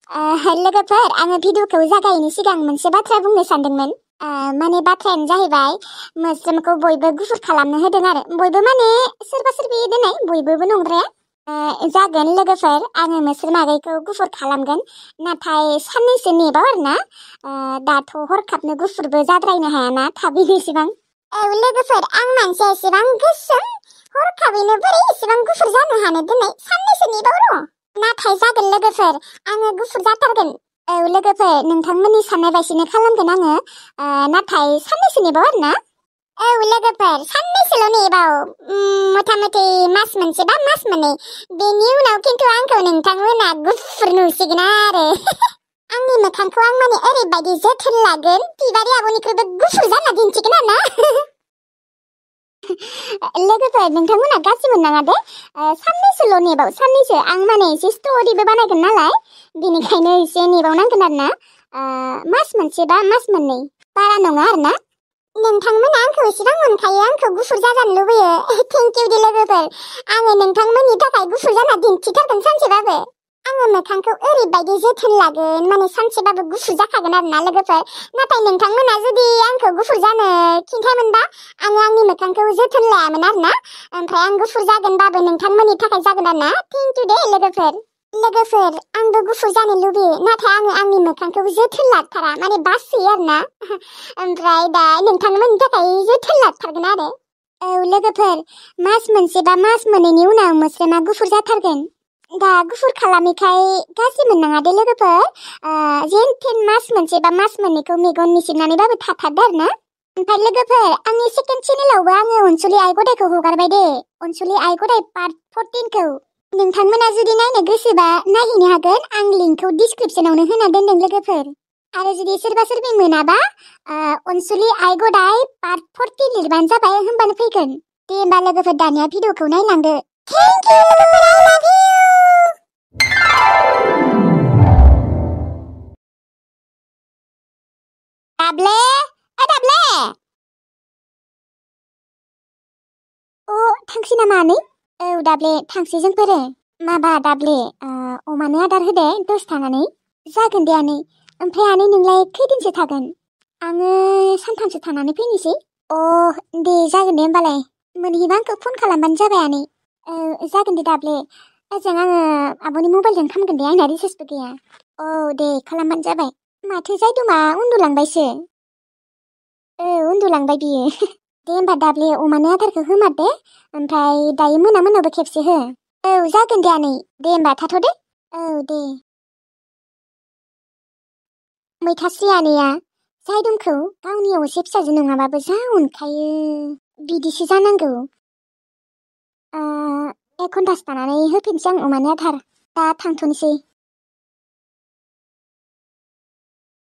लोगोफोर आङो भिडिअखौ जागायैनि सिगां मोनसे बाथ्रा बुंनो सानदोंमोन। माने बाथ्रायानो जाहैबाय मोस्रोमखौ बयबो गुफुर खालामनो होदों आरो बयबो माने सोरबा सोरबि दोनै बयबोबो नंद्राया। जागोन लोगोफोर आङो मोस्रोम आगैखौ गुफुर खालामगोन नाथाय साननैसो नेबाव आरोना। दाथ' हरखाबनो गुफुरबो जाद्रायनो हायाना थाबैनो इसेबां। लोगोफोर आं मानसिया एसेबां गोसोम हरखाबैनो बोरै एसेबां गुफुर जानो हानो दोनै साननैसो नेबाव र'। नाथाय जागोन लोगोफोर आङो गुफुर जाथारगोन। लोगोफोर नोंथांमोननि साननाय बायदिनो खालामगोन आङो। नाथाय साननैसो नेबाव आरोना। लोगोफोर साननैसोल' नेबाव मथा मथि मास मोनसे बा मास मोननै बेनि उनाव खिन्थु आंखौ नोंथांमोना गुफुर नुसिगोन आरो। आंनि मोखांखौ आं माने ओरैबायदि जोथोन लागोन बिबारि आब'निख्रुइबो गुफुर जाना दिन्थिगोन आरोना। लोगोफोर नोंथांमोना गाज्रि मोननाङा दे। साननैसोल' नेबाव साननैसो आं माने एसे स्ट'रिबो बानायगोन नालाय बेनिखायनो एसे नेबावनांगोन आरोना। मास मोनसे बा मास मोननै बारा नङा आरोना। नोंथांमोना आंखौ एसेबां मोनखायो आंखौ गुफुर जाजानो लुबैयो। थेंक इउ दे लोगोफोर आङो नोंथांमोननि थाखाय गुफुर जाना दिन्थिथारगोन सानसेबाबो। आङो मोखांखौ ओरैबायदि जोथोन लागोन माने सानसेबाबो गुफुर जाखागोन आरोना लोगोफोर। नाथाय नोंथांमोना जुदि आंखौ गुफुर जानो खिन्थायोमोनबा आङो आंनि मोखांखौ जोथोन लायामोन आरोना। ओमफ्राय आं गुफुर जागोनबाबो नोंथांमोननि थाखाय जागोन आरोना। थेंक इउ दे लोगोफोर। लोगोफोर आंबो गुफुर जानो लुबैयो नाथाय आङो आंनि मोखांखौ जोथोन लाथारा माने बासोयो आरोना। ओमफ्राय दा नोंथांमोननि थाखाय जोथोन लाथारगोन आरो। लोगोफोर मास मोनसे बा मास मोननैनि उनाव मोस्रोमा गुफुर जाथारगोन। दा गुफुर खालामैखाय गाज्रि मोननाङा दे लोगोफोर। जेन थेन मास मोनसे बा मास मोननैखौ मेगन मिसिबनानैबाबो थाथारदो आरोना। ओमफ्राय लोगोफोर आंनि सेकेन्ड चेनेलावबो आङो अनसुलि आइ गदायखौ हगारबाय दे। अनसुलि आइ गदाय पार्ट 14खौ नोंथांमोना जुदि नायनो गोसोबा नायहैनो हागोन। आं लिंकखौ डिसक्रिपसनावनो होना दोनदों लोगोफोर। आरो जुदि सोरबा सोरबि मोनाबा अनसुलि आइ गदाय पार्ट 14 लिरबानो जाबाय होमबानो फैगोन। दे होमबा लोगोफोर दानिया भिडिअखौ नायलांदो। थेंक इउ लोगोफोर आइ लाभ इउ। दाब्ले दाब्ले थांसै नामा आनै? दाब्ले थांसै जोंफोरो। माबा दाब्ले अमानो आदार होदे दसे थानानै। जागोन दे आनै। ओमफ्राय आनै नोंलाय खैदिनसो थागोन? आङो सानथामसो थानानै फैनोसै। दे जागोन दे होमबालाय। मोनहैबा आंखौ फन खालामबानो जाबाय आनै। जागोन दे दाब्ले। ओजों आङो आब'नि मबाइलजों खालामगोन दे आंना रिसार्जबो गैया। दे खालामबानो जाबाय। माथो जायदुमा उन्दुलांबायसो। उन्दुलांबाय बियो। दे होमबा दाब्ले अमानो आदारखौ होमारदे ओमफ्राय दायो मोनाबो खेबसे हो। जागोन दे आनै। दे होमबा थाथ'दे। दे। मैथास्रि आनैया जायदुमखौ गावनि असे फिसाजो नङाबाबो जा अनखायो। बिदिसो जानांगौ। 1 घन्टासो थानानै होफिनसै आं अमानो आदार। दा थांथ'नोसै।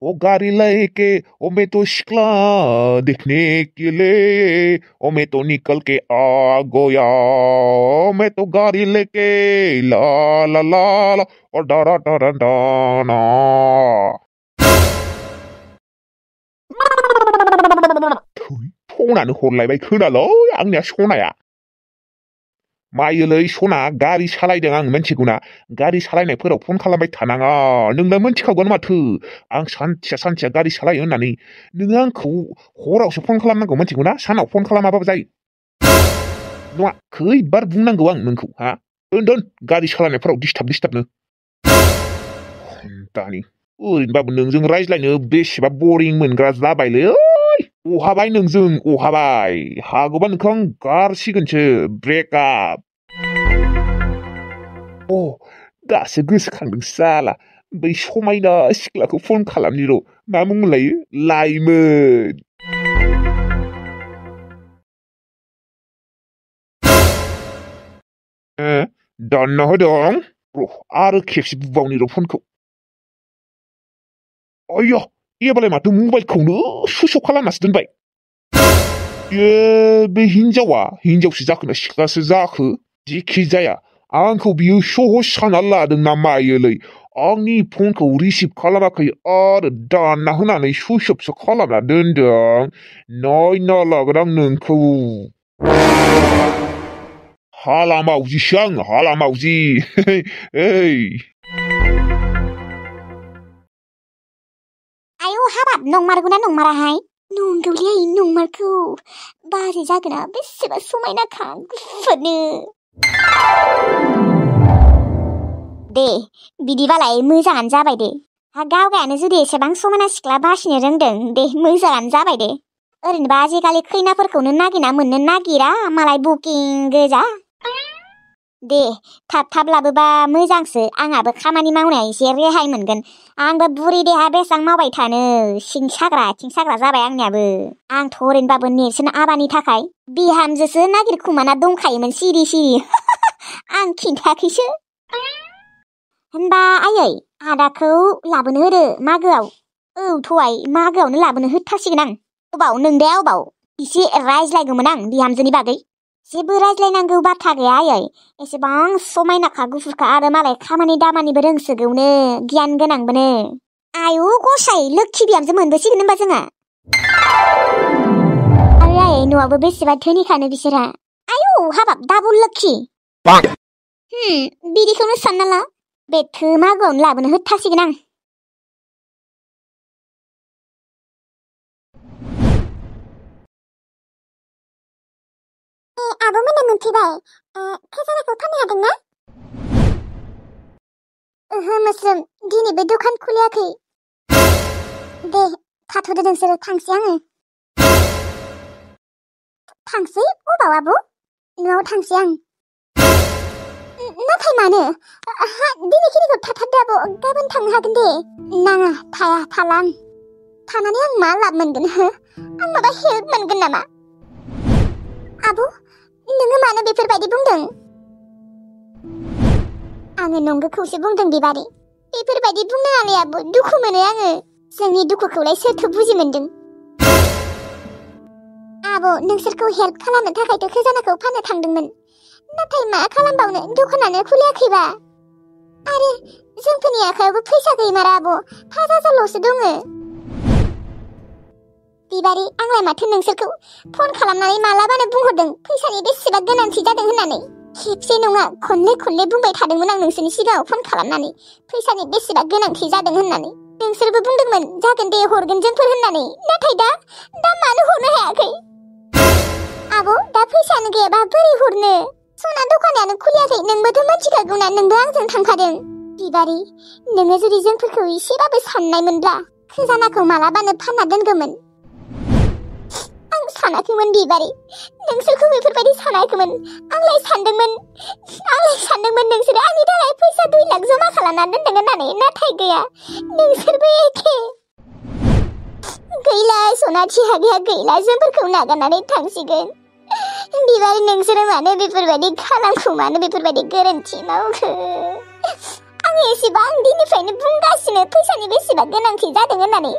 ओ गाड़ी लेके ओ मैं तो शिकला दिखने के लिए ओ मैं तो निकल के आ गया मैं तो गाड़ी लेके ला ला ला ला और डारा डारा डाना सनानो हरलायबाय खोनालै आंनिया सनाया मायोलै सना गारि सालायदों आं मिथिगौना गारि सालायनायफोराव फन खालामबाय थानाङा नोंलाय मिथिखागोन माथो आं सानसेया गारि सालायो होननानै नोङो आंखौ हरावसो फन खालामनांगौ मिथिगौना सानाव फन खालामाबाबो जायो नङा खैबार बुंनांगौ आं नोंखौ हा दोन गारि सालायनायफोराव डिस्टार्बनो दानि ओरैनोबाबो नोंजों रायज्लायनो बेसेबा बरिं मोनग्रा जाबायलै अहाबाय नोंजों अहाबाय हागौबा नोंखौ आं गारसिगोनसो ब्रेकआप दासो गोसोखांदों साला बै समायना सिख्लाखौ फन खालामनि र' मा मुंलायो लाइमोन दानना होदों र' आरो खेबसे बुबावनि र' फनखौ आया एबारलाय माथो मबाइलखौनो सुइस अफ खालामनासो दोनबाय बे हिनजावसो जाखोना सिख्लासो जाखो जेखि जाया आंखौ बियो सहस सानना लादों ना मायोलै आंनि फनखौ रिसिभ खालामाखै आरो दानना होनानै सुइच अफसो खालामना दोनदों नायना लागोन आं नोंखौ हाला मावजिसो आं हाला मावजि ओइ नंमारगौना नंमाराहाय नंगौलै नंमारगौ बाजै जागोना बेसेबा समायनाखा गुफुरनो दे बिदिबालाय मोजाङानो जाबाय दे गावगायानो जुदि एसेबां समायना सिख्ला बासिनो रोंदों दे मोजाङानो जाबाय दे ओरैनोबा आजिखालि खैनाफोरखौनो नागिरना मोननो नागिरा मालाय बुकिं गोजा दे थाब थाब लाबोबा मोजांसो आंहाबो खामानि मावनाया एसे रेहाय मोनगोन आंबो बुरि देहा बेसां मावबाय थानो सिं साग्रा आथिं साग्रा जाबाय आंनियाबो आंथ' ओरैनोबाबो नेरसोन आबानि थाखाय बिहामजोसो नागिरखुमाना दंखायोमोन सिरि सिरि आं खिन्थायाखैसो होनबा आयै आदाखौ लाबोनो होदो मागोआव औ थ'आइ मागोआवनो लाबोनो होथारसिगोन आं अबाव नोंदाया अबाव एसे रायज्लायगौमोन आं बिहामजोनि बागै जेबो रायज्लायनांगौ बाथ्रा गैया आयै एसेबां समायनाखा गुफुरखा आरो मालाय खामानि दामानिबो रोंसोगौनो गियान गोनांबोनो आयु गसाय लोखि बिहामजो मोनबोसिगोन होनबा जोंहा आरो आयै न'आवबो बेसेबा धोनिखानो बिसोरहा आयु हाबाब डाबल लोखि बिदिखौनो सानना ला बेथो मागोआवनो लाबोनो होथारसिगोन आं आब'मोना मोनफैबाय खैजानाखौ फाननो हादोंना ओहो मोस्रोम दिनैबो दखान खुलियाखै दे थाथ'दो नोंसोरो थांसै आङो थांसै अबाव आब' न'आव थांसै आं नाथाय मानो दिनैखिनिखौ थाथारदो आब' गाबोन थांनो हागोन दे नाङा थाला आं थानानै आं मा लाब मोनगोन आं माबा हेल्प मोनगोन नामा आब' नोङो मानो बेफोरबायदि बुंदों आङो नंगौखौसो बुंदों बिबारि बेफोरबायदि बुंनाङालै आब' दुखु मोनो आङो जोंनि दुखुखौलाय सोरथो बुजि मोनदों आब' नोंसोरखौ हेल्प खालामनो थाखायथ' खैजानाखौ फाननो थांदोंमोन नाथाय मा खालामबावनो दखानानो खुलियाखैबा आरो जोंफोरनि आखायावबो फैसा गैमारा आब' 5000ल'सो दङ बिबारि आंलाय माथो नोंसोरखौ फन खालामनानै मालाबानो बुंहरदों फैसानि बेसेबा गोनांथि जादों होननानै खेबसे नङा खननै बुंबाय थादोंमोन आं नोंसोरनि सिगाङाव फन खालामनानै फैसानि बेसेबा गोनांथि जादों होननानै नोंसोरबो बुंदोंमोन जागोन दे हरगोन जोंफोर होननानै नाथाय दा मानो हरनो हायाखै आब' दा फैसायानो गैयाबा बोरै हरनो सना दखानानो खुलियाखै नोंबोथ' मिथिखागौना नोंबो आंजों थांफादों बिबारि नोङो जुदि जोंफोरखौ एसेबाबो साननायमोनब्ला खैजानाखौ मालाबानो फानना दोनगौमोन आं सानाखैमोन बिबारि नोंसोरखौ बेफोरबायदि सानाखैमोन आंलाय सानदोंमोन नोंसोरो आंनि थाखाय फैसा 2 लाख जमा खालामना दोनदों होननानै नाथाय गैया नोंसोरबो एखे गैला सनाथि हाबिया गैला जोंफोरखौ नागारनानै थांसिगोन बिबारि नोंसोरो मानो बेफोरबायदि खालामखौ मानो बेफोरबायदि गोरोन्थि मावखो आं एसेबां दिननिफ्रायनो बुंगासिनो फैसानि बेसेबा गोनांथि जादों होननानै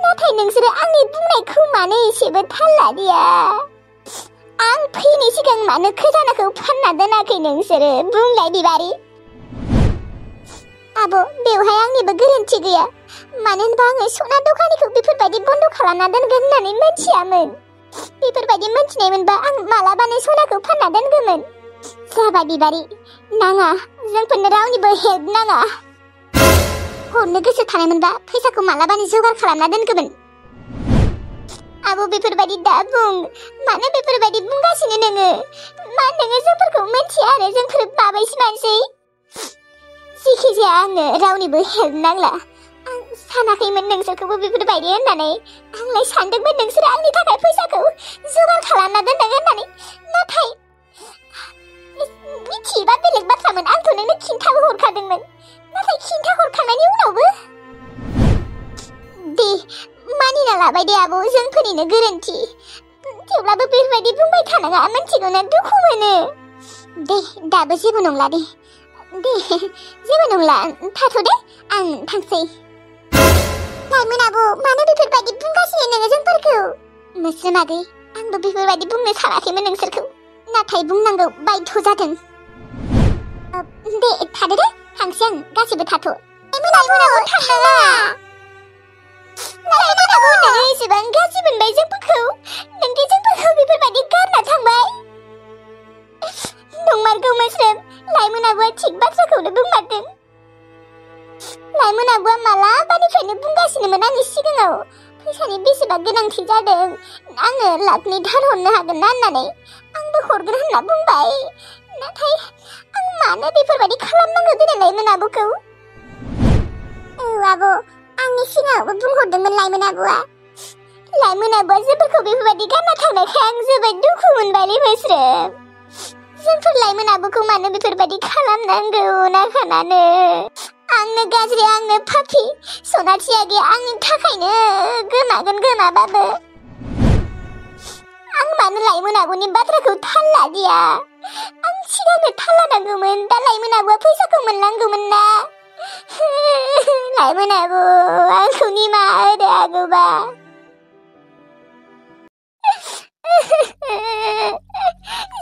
नाथाय नोंसोरो आंनि बुंनायखौ मानो एसेबो थाल लादिया आं फैनाय सिगां मानो खैजानाखौ फानना दोनाखै नोंसोरो बुंलाय बिबारि आब' बेवहाय आंनिबो गोरोन्थि गैया मानो होनबा आङो सना दखानिखौ बेफोरबायदि बन्द खालामना दोनगोन होननानै मिथियामोन बेफोरबायदि मिथिनायमोनबा आं मालाबानो सनाखौ फानना दोनगौमोन जाबाय बिबारि नाङा जोंफोरनो रावनिबो हेल्प नाङा हरनो गोसो थानायमोनबा फैसाखौ मालाबानो जगार खालामना दोनगौमोन आब' बेफोरबायदि दा बुं मानो बेफोरबायदि बुंगासिनो नोङो मा नोङो जोंफोरखौ मिथिया आरो जोंफोर बाबायसि मानसि जेखि जाया आंनो रावनिबो हेल्प नांला आं सानाखैमोन नोंसोरखौबो बेफोरबायदि होननानै आंलाय सानदोंमोन नोंसोरो आंनि थाखाय फैसाखौ जगार खालामना दोनदों होननानै नाथाय मिथियोबा बेलेग बाथ्रामोन आंथ' नोंनो खिन्थाबो हरखादोंमोन नाथाय खिन्था हरखांनायनि उनावबो दे मानिना लाबाय दे आब' जोंफोरनिनो गोरोन्थि थेवब्लाबो बेफोरबायदि बुंबाय थानाङा मिथिगौना दुखु मोनो दे दाबो जेबो नंला दे जेबो नंला थाथ'दे आं थांसै लाइमोन आब' मानो बेफोरबायदि बुंगासिनो नोङो जोंफोरखौ मोस्रोम आगै आंबो बेफोरबायदि बुंनो सानाखैमोन नोंसोरखौ नाथाय बुंनांगौ बाध्य जादों दे थादो दे थांसै आं गासिबो थाथ' लाइमोन आब' थांनाङा लाइमोन आब' नोङो एसेबां गाज्रि मोनबाय जोंफोरखौ नोंदि जोंफोरखौ बेफोरबायदि गारना थांबाय नंमारगौ मोस्रोम लाइमोन आब'आ थिग बाथ्राखौनो बुंमारदों लाइमोन आब'आ मालाबानिफ्रायनो बुंगासिनोमोन आंनि सिगाङाव फैसानि बेसेबा गोनांथि जादों आंनो लाखनि दाहार हरनो हागोन ना होननानै आंबो हरगोन होनना बुंबाय नाथाय आं मानो बेफोरबायदि खालामनांगौ दिनै लाइमोन आब'खौ आब' आंनि सिगाङावबो बुंहरदोंमोन लाइमोन आब'आ जोंफोरखौ बेफोरबायदि गानना थांनायखाय आं जोबोद दुखु मोनबायलै बोस्रोम जोंफोर लाइमोन आब'खौ मानो बेफोरबायदि खालामनांगौ नाखानानो आंनो गाज्रि आंनो पापि सनाथि आगैया आंनि थाखायनो गोमागोन गोमाबाबो आं मानो लाइमोन आब'नि बाथ्राखौ थाल लादिया आं सिगांनो थाल लानांगौमोन दा लाइमोन आब'आ फैसाखौ मोननांगौमोन ना लाइमोन आब' आंखौ निमाहा होदो आगौबा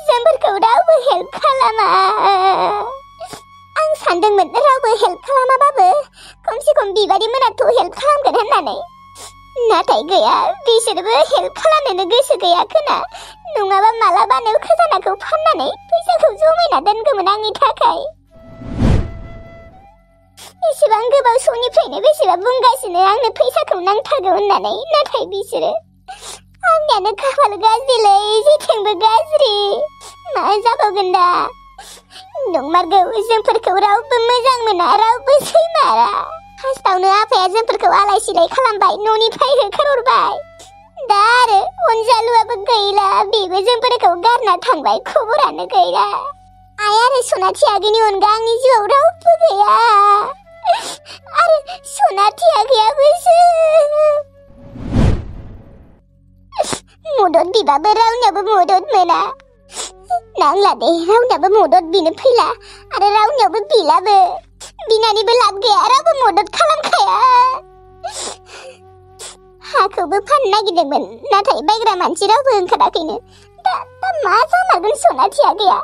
जोंफोरखौ रावबो हेल्प खालामा आं सानदोंमोन रावबो हेल्प खालामाबाबो खमसे खम बिबारि मोनाथ' हेल्प खालामगोन होननानै नाथाय गैया बिसोरबो हेल्प खालामनोनो गोसो गैया खोना नङाबा मालाबानो खजानाखौ फाननानै फैसाखौ जमायना दोनगौमोन आंनि थाखाय एसेबां गोबाव समनिफ्रायनो बेसेबा बुंगासिनो आंनो फैसाखौ नांथारगौ होननानै नाथाय बिसोरो आंनियानो खाफाल गाज्रिलै जेथिंबो गाज्रि मा जाबावगोन दा नंमारगौ जोंफोरखौ रावबो मोजां मोना रावबो सैमारा फार्स्टआवनो आफाया जोंफोरखौ आलाय सिलाय खालामबाय न'निफ्राय होखारहरबाय दा आरो अनजालुआबो गैला बेबो जोंफोरखौ गारना थांबाय खबरानो गैला आइ आरो सनाथि आगैनि अनगा आंनि जिउआव रावबो गैया आरो सनाथि आगैयाबोसो मदद बिबाबो रावनियाबो मदद मोना नांला दे रावनियाबो मदद बिनो फैला आरो रावनियाबो बिलाबो बिनानैबो लाब गैया रावबो मदद खालामखाया हाखौबो फाननो नागिरदोंमोन नाथाय बायग्रा मानसि रावबो ओंखाराखैनो दा मा जामारगोन सनाथि आगैया